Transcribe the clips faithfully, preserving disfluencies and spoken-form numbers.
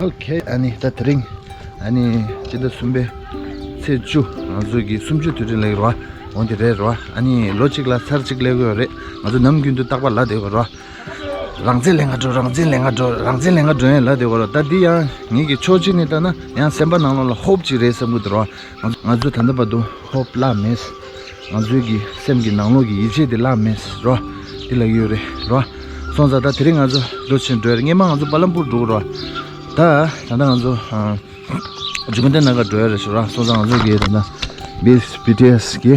ཨོ་ཁེ། ཨ་ནི་ད་དེ་རིང་ཨ་ནི་སྤྱི་ཟླ་གསུམ་པའི་ཚེས་བཅུ། ང་ཚོ་གི་གསུམ་བཅུ་དུས་དྲན་ལབ་ཀྱི་རེད་བ། འོ་འདི་རེད་རེད་བ། ཨ་ནི་ལོ་གཅིག་ལ་ཚར་གཅིག་སླེབས་ཀྱི་ཡོད་རེད། ང་ཚོ་ནམ་རྒྱུན་དུ་རྟག་པར་ལབ་བསྡད་ཡོད་རེད་བ། རང་བཙན་ལེན་ག་འགྲོ། རང་བཙན་ལེན་ག་འགྲོ། རང་བཙན་ལེན་ག་འགྲོ་ཡིན་ལབ་བསྡད་ཡོད་རེད་བ། ད་འདི་ཡང་ངེད་ཀྱི་ཕྱོགས་གཅིག་ནས་ལྟ་ན་ཡང་སེམས་པ་ནང་ལོགས་ལ་ཧོབ་ཅིག་རེད་བསམ་གྱི་འདུག་རེད་བ། ང་ཚོ་ད་ལྟ་བར་དུ་ཧོབ་བརླག་མེད། ང་ཚོའི་གི་སེམས་ཀྱི་ནང་ལོགས་ཀྱི་ཡིད་ཆེས་དེ་བརླག་མེད་རོ། དེ་ལ་ཡོད་རེད་རོ། སོང་ཙང་ད་དེ་རིང་ང་ཚོ་འདུག་སེ་འགྲོ་ཡ་རེད། སྔན་མ་ང་ཚོ་པ་ལམ་པུར་འགྲོ་གི་རོ། ད་ད་ལྟ་ང་ཚོ་ཨ་ཇུ་གན་དར་ན་གར་འགྲོ་ཡ་རེད་ཤག་རོ། སོང་ཙང་ང་ཚོ་གི་ད་ལྟ་བི་ཨེས་བི་ཊི་ཨེས་གི་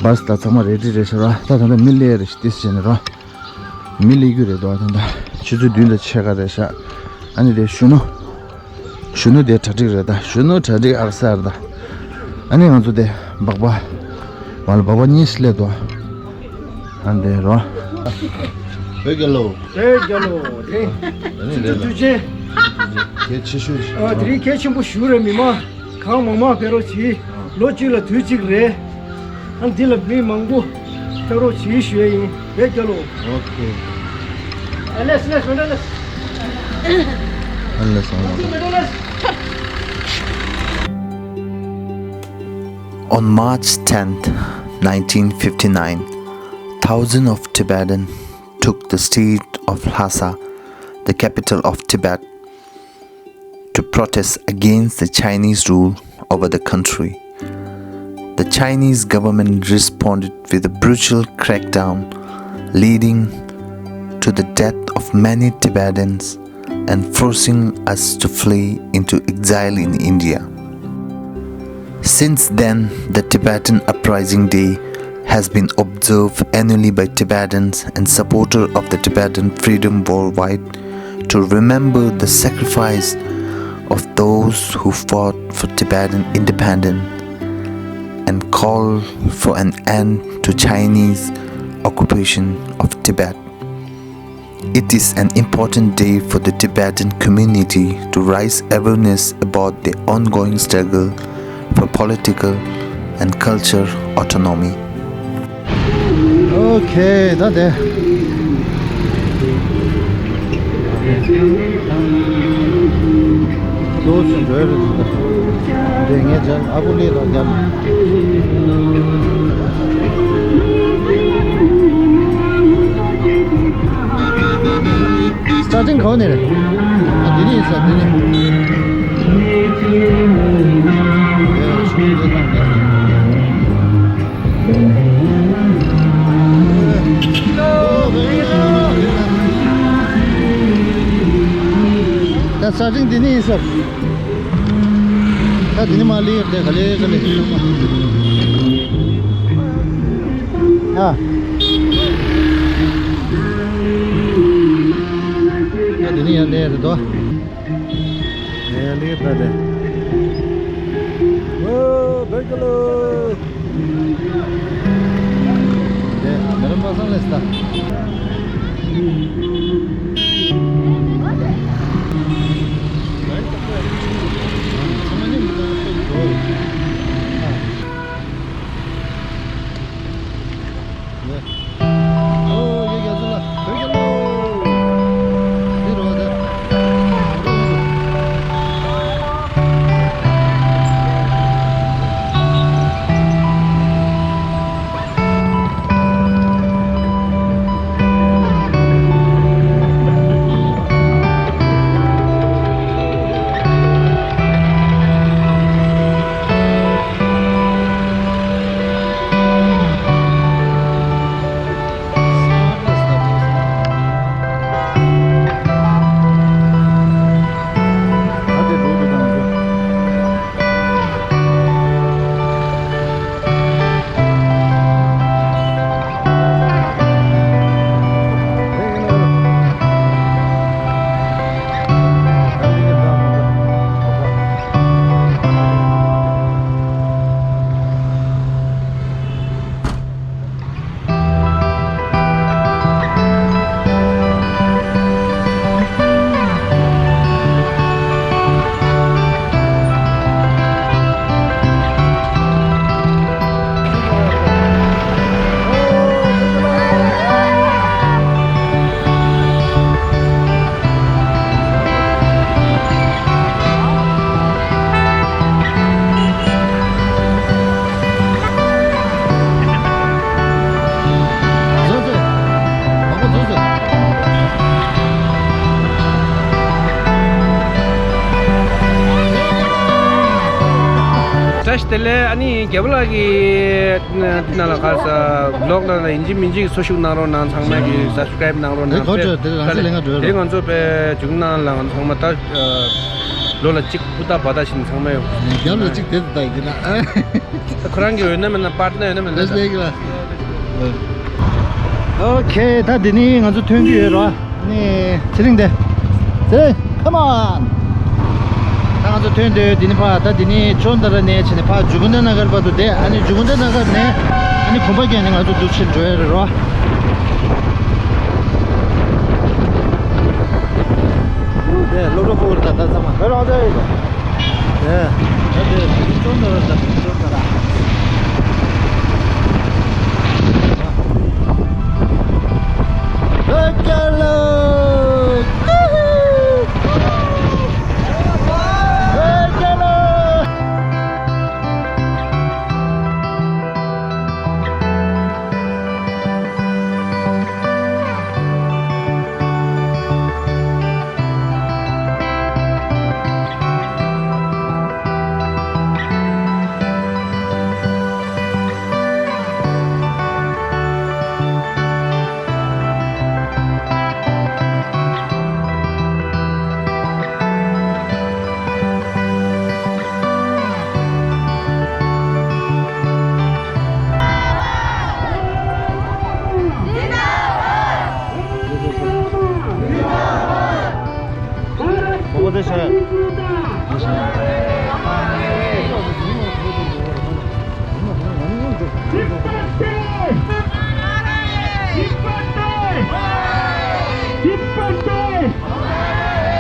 བྷ་སི་ད་ཚང་མ་རེ་ཌི་རེད་ཤག་རོ། ད་ད་ལྟ་མི་སླེབས་ཡ་རེད་ཤག་དེ་བྱས་ནས་རོ། མི་སླེབས་རྒྱུ་རེད་དོ། ད་ལྟ་ཆུ་ཚོད་བདུན་དང་ཕྱེད་ཀ་རེད་ཤག་ཨ་ནི་དེ་གཞོན་ནུ། གཞོན་ནུ་དེ་གྲ་སྒྲིག་རེད་ད། གཞོན་ནུ་གྲ་སྒྲིག་ཨག་སར་ད། ཨ་ནི་ང་ཚོ་དེ་སྦག་སྦག་བ་ལ་སྦག་སྦག་གཉིས་སླེབས་དོ། ཨ་འདི་རོ། བོད་རྒྱལ་ལོ། བོད་རྒྱལ་ལོ། དེ་ཨ་ནི་དེ་དུས་ཆེན། གལ་ཆེ་ཤོས་ཨ་དེ་རིང་གལ་ཆེན་པོ་ཞིག་རེད། མི་མང་གང་མང་མང་ཕེབས་རོགས་གྱིས། ལོ་གཅིག་ལ་དུས་གཅིག་རེད། ཨ་འདི་ལ་མི་མང་པོ་ཕེབས་རོགས་གྱིས་ཞུ་ཡ་ཡིན། བོད་རྒྱལ་ལོ། ཨོ་ཁེ། ཨ་ལེས་ལེས་མེ་ཏོ་ལེས། ཨ་ལེས་སོང་། མེ་ཏོ་ལེས། On March tenth, nineteen fifty-nine, thousands of Tibetans took the state of Lhasa, the capital of Tibet, to protest against the Chinese rule over the country. The Chinese government responded with a brutal crackdown, leading to the death of many Tibetans and forcing us to flee into exile in India. Since then, the Tibetan Uprising Day has been observed annually by Tibetans and supporters of the Tibetan freedom worldwide to remember the sacrifice of those who fought for Tibetan independence and call for an end to Chinese occupation of Tibet. It is an important day for the Tibetan community to raise awareness about the ongoing struggle for political and cultural autonomy. ཨོ་ཁེ། ད་དེ་འདུག་སེ་འགྲོ་ཡ་རེད། འདི་ངས་མཇལ། ཨ་ཁུ་ལི་ལ་མཇལ། སྟྲ་ཅིང་ག་བ་ནས་རེད། ཨ་འདི་ནས་ཡིན་ས། འདི་ནས། ད་སྟྲ་ཅིང་འདི་ནས་ཡིན་ས། ད་འདི་ནས་མར་སླེབས་ཡོད་དེ། ག་ལེ་ག་ལེ། ཨ། ད་འདི་ནས་ཡར་སླེབས་རེད་དོ། ཡར་སླེབས་ད་དེ། ཨོ་བོད་རྒྱལ་ལོ། དེ་མེ་རམ་པ་སང་ལས་ད། ལས་ཨ་ནི་རྒྱལ་པོ་ལགས་ཀྱི་ནང་ལ་ཁ་ས་བི་ལོག་ནང་ལ་ཡིན་གཅིག་མིན་གཅིག་གི་འཚོ་བཞུགས་གནང་རོགས་གནང་། ཚང་མས་ཀྱི་སབ་སི་ཀ་རེབ་གནང་རོགས་གནང་། དེ་གོ་ཆོད། དེ་རང་སྲིད་ལས་ཀ་འགྲོ་རོགས། དེ་རིང་ང་ཚོ་དཔེ་བྱུང་ན་ལ་ང་ཚང་མ་ད་ལོ་ལ་གཅིག་པུ་ད་བ་ད་བཞིན་ཚང་མས་རྒྱབ་ལ་གཅིག་དེ་ད་ཡིན་ན། ཁོ་རང་གི་འོས་ན་མེད་ན་པར་ན་འོས་ན་མེད་ན། རེས་ལེགས་ལ། ཨོ་ཁེ། ད་འདི་ནི་ང་ཚོ་ཐོན་གྱི་ཡོད་རོ། ནི་ཚེ་རིང་དེ། ཚེ་རིང་come on། ད་ང་ཚོ་ཐོན་དུས་འདི་ནི་ཕ་ད་འདི་ནི་ཅོན་ཏ་ར་ནས་བྱས་ནས་ཕ་ཇུ་གུན་ད་ན་གར་བར་དུ་བསྡད། ཨ་ནི་ཇུ་གུན་ད་ན་གར་ནས་ཨ་ནི་གོམ་པ་བརྒྱབ་ནས་ང་ཚོ་འདུག་ཕྱིར་འགྲོ་ཡ་རེད་རོ། དེ་སློབ་གྲྭ་སྤོ་བོར་ད་ལྟ་ཚང་མ་བོད་རང་ཚོ་ཡིན་པ། དེ་ད་དེ་ཅོན་ཏ་ར་ད་ཅོན་ཏ་ར།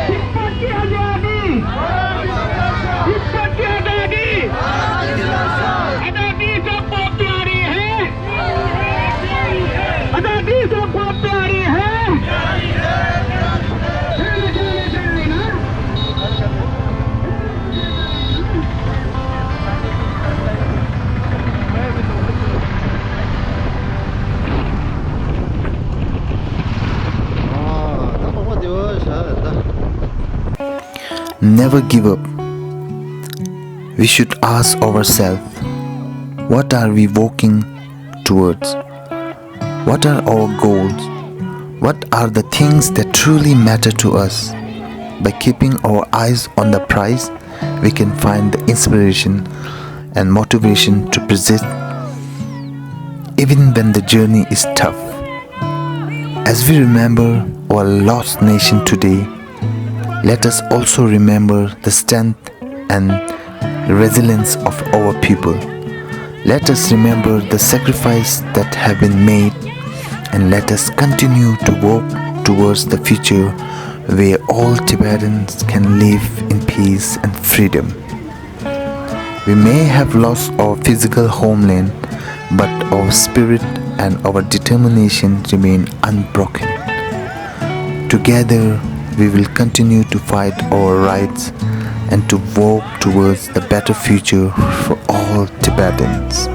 तिब्बत की आजादी, तिब्बत की आजादी, आजादी सबको प्यारी है, आजादी सबको प्यारी है। Never give up. We should ask ourselves, what are we working towards? What are our goals? What are the things that truly matter to us? By keeping our eyes on the prize, we can find the inspiration and motivation to persist even when the journey is tough. As we remember our lost nation today, let us also remember the strength and resilience of our people. Let us remember the sacrifice that have been made, and let us continue to work towards the future where all Tibetans can live in peace and freedom. We may have lost our physical homeland, but our spirit and our determination remain unbroken. Together, we will continue to fight our rights and to work towards the better future for all Tibetans.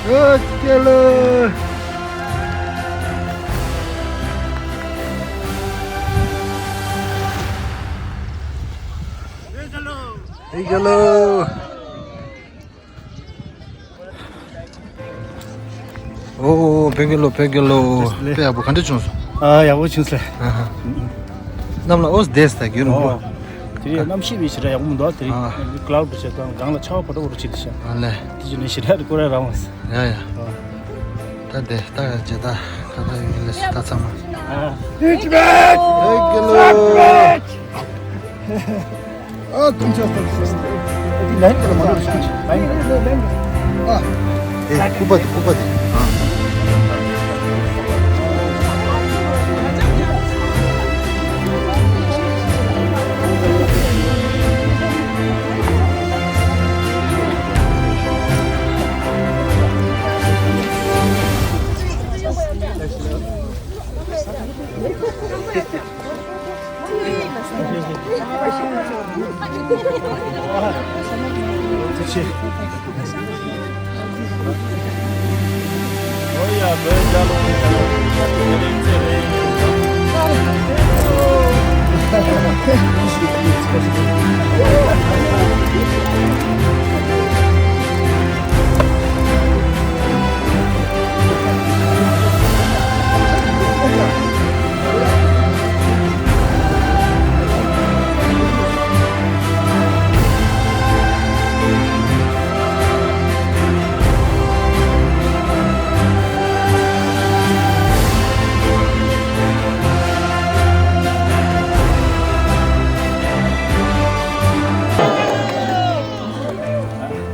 ཨོ་སྐྱེ་ལོ། ཨེ་སྐྱེ་ལོ། ཨོ་ཨོ་ཨོ། བོད་རྒྱལ་ལོ། བོད་རྒྱལ་ལོ། བཀྲ་ཤིས་བདེ་ལེགས། དཔེ་ཡག་པོ། ག་འདྲ་བྱུང་སོང་། ཨ་ཡག་པོ་བྱུང་སོང་། ཨ་ཧ། གནམ་ལ་ཨོ་བསྡད་ས་ཡོད་རུང་པོ། ཨོ། དེ་རིང་གནམ་གཤིས་མི་ཞེ་དྲག་ཡག་པོ་མི་འདུག་དེ་རིང་ཨ། ཀླའུ་ཌི་བྱས་དང་སྒང་ལ་ཆར་པ་ཕོ་ཏོ་ཕོ་ཏོ་བྱེད་དེ་ཤག་ཨ་ལེ། དེ་བྱས་ནས་ཞེ་དྲག་ཏུ་སྐོར་ར་རག་མ་སོང་། ཡ་ཡ། ཨ། ད་དེ་ད་ཡ་ཇེ་ད་ད་ད་ཡིན་ལེ་སུ་ད་ཚང་མ། ཨ། ཨེ་སྐྱེ་ལོ། ཨ། ཀུན་མཁྱེན་ས་ལ་ཤོག་འདི་ལན་ཀ་ལ་མ་ལོར་ཤོག་ལན་ཀ་ལ། ཨ། ཨེ་སྐུད་པ་དེ། སྐུད་པ་དེ། ཨ།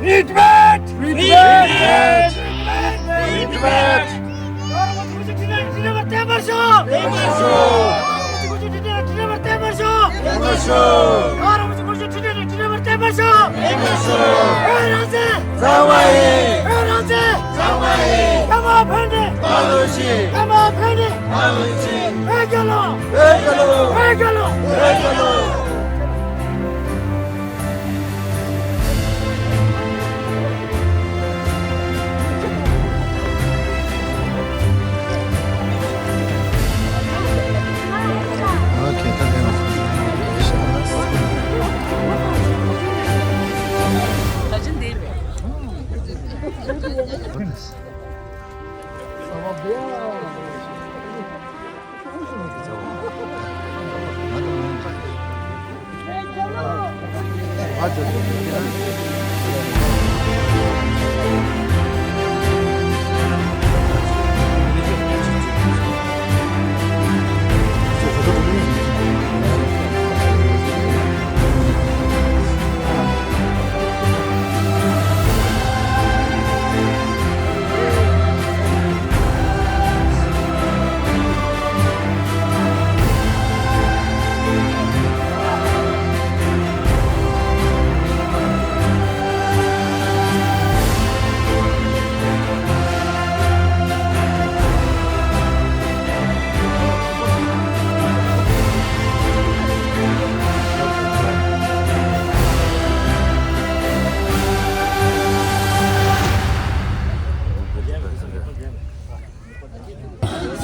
Retreat! Retreat! Retreat! རང་རང་སོ་སོ་ཁྲིམས་ལ་ཁྲིམས་ལ་བརྟེན་པར་ཤོག་བརྟེན་པར་ཤོག་རང་རང་སོ་སོ་ཁྲིམས་ལ་ཁྲིམས་ལ་བརྟེན་པར་ཤོག་བརྟེན་པར་ཤོག་རང་རང་སོ་སོ་ཁྲིམས་ལ་ཁྲིམས་ལ་བརྟེན་པར་ཤོག་བརྟེན་པར་ཤོག་བོད་རང་བཙན། གཙང་མ་ཡིན། བོད་རང་བཙན། གཙང་མ་ཡིན། རྒྱ་དམར་ཕན་བདེ། མ་ལུས་ཤིག་རྒྱ་དམར་ཕན་བདེ། མ་ལུས་ཤིག་བོད་རྒྱལ་ལོ། བོད་རྒྱལ་ལོ། བོད་རྒྱལ་ལོ། བོད་རྒྱལ་ལོ།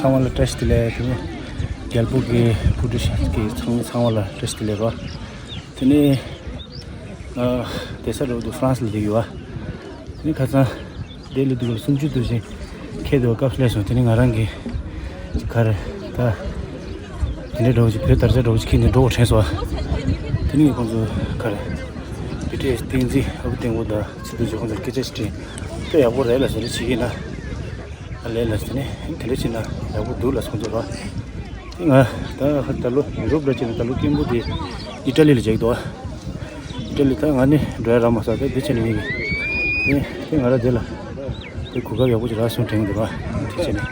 ཚང་མ་ལ་བཀྲ་ཤིས་བདེ་ལེགས། དེ་ནས་རྒྱལ་པོ་གི་བུ་ཕྲུག་གི་ཚང་ཚང་མ་ལ་བཀྲ་ཤིས་བདེ་ལེགས་རོ། དེ་ནས་ཨ་བསྡད་ས་རུ་དུ་ཧྥ་རན་སི་ལ་བསྡད་ཡོད་པ། དེ་ནས་ཁ་སང་ལྡི་ལི་འདུག་ག་སུམ་ཅུ་དུ་ཞིག་ཁེལ་འདུག་སྐབས་སླེབས་སོང་། དེ་ནས་ང་རང་གི་ག་རེ་ད་དེ་འདྲའི་འདྲ་བོ་ཅིག་བོད་དར་ཆ་འདྲ་བོ་ཅིག་ཁྱེར་ནས་འགྲོ་དགོས་དྲན་སོང་། དེ་ནས་ཁོང་ཚོ་ག་རེ་བི་ཊི་ཨེས་བསྟན་འཛིན་ཨ་ཁུ་བསྟན་ཁོང་དང་ཚེ་ཐར་ཇོ་ཁོང་ཚོར་སྐད་ཆ་ཞིག་དྲིས། དཔེ་ཡག་པོ་རེད་ལ་ཟེར་རེ་བྱེད་ཀྱིན་ན། ཨ་ལས་ལ་ཟེར་ནས་དེ་འདྲ་བྱས་ན་ཡག་པོ་འདུག་ལ་སོང་ཚོ་ར། དེ་ང་ད་ཧ་ད་ལོ་ཡུ་རོབ་ལ་བྱས་ན་ད་ལོ་སྐྱེན་པོ་དེ་ཨི་ཊ་ལི་ལ་བྱེད་ཀྱི་འདུག་ཨ། ཨི་ཊ་ལི་ད་ང་ནི་འགྲོ་ཡ་རག་མ་སོང་། ད་འདི་བྱས་ནས་ངེད་ཀྱི་དེ་དེ་ང་ར་དེ་ལ་དེ་གོ་སྐབས་ཡག་པོ་ཅིག་རག་སོང་དྲན་གྱི་འདུག་ཨ། དེ་བྱས་ནས་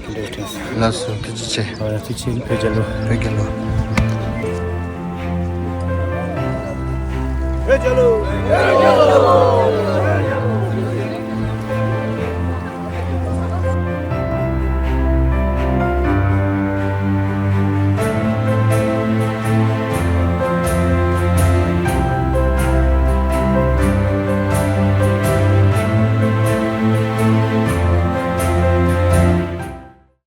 དེ་འདྲ་དྲན་སོང་། ལགས་སོ། ཐུགས་རྗེ་ཆེ། ཨ་ཐུགས་རྗེ་ཆེ། བོད་རྒྱལ་ལོ། བོད་རྒྱལ་ལོ། བོད་རྒྱལ་ལོ།